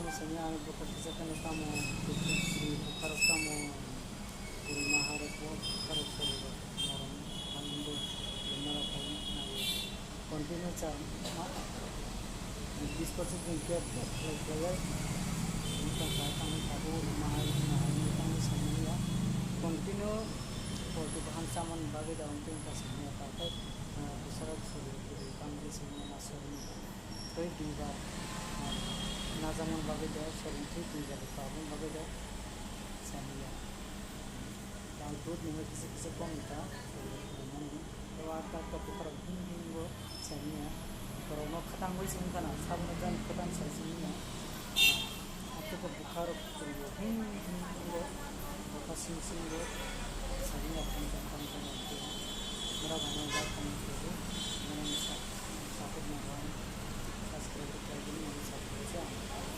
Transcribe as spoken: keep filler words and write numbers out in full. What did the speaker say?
Sani ang bokha kisa kano tamo, bokharok tamo, bwrwi maharok bo bokharok soroi rok morom hamdo, bwrwi maharok khaina nai. Continue cha ma, bis pochis din khe khlai khlai ai. Bokha kha tamo tabuk mahai mahai tamo sani ya. Continue poultry bahan chamani bagwi da ang tini ta sani ya, ta khe, ah, bwsarok soroi bwrwi tamo khe sani ya ma soroi. Tei duibar, ah, najakmani bagwi do, sorong twi duibar tabukmani bagwi do, saniya. Ang dud nungwi kisa kisa kom wngkha, sorong tongmani. Tei o atta atta bwkharok him him bo saniya. Borokno khatangwi se wngkha na, sabono jani kwtang sai se wngya. Haikhe bo bwkharok chwngno him him bo, bwkha sing sing bo saniya, thansa thansa nokhe. Norok ano jak tongwi khe bo, norokni sa-, support nangkha, subscribe khlai bini, ani subscribe khe ang.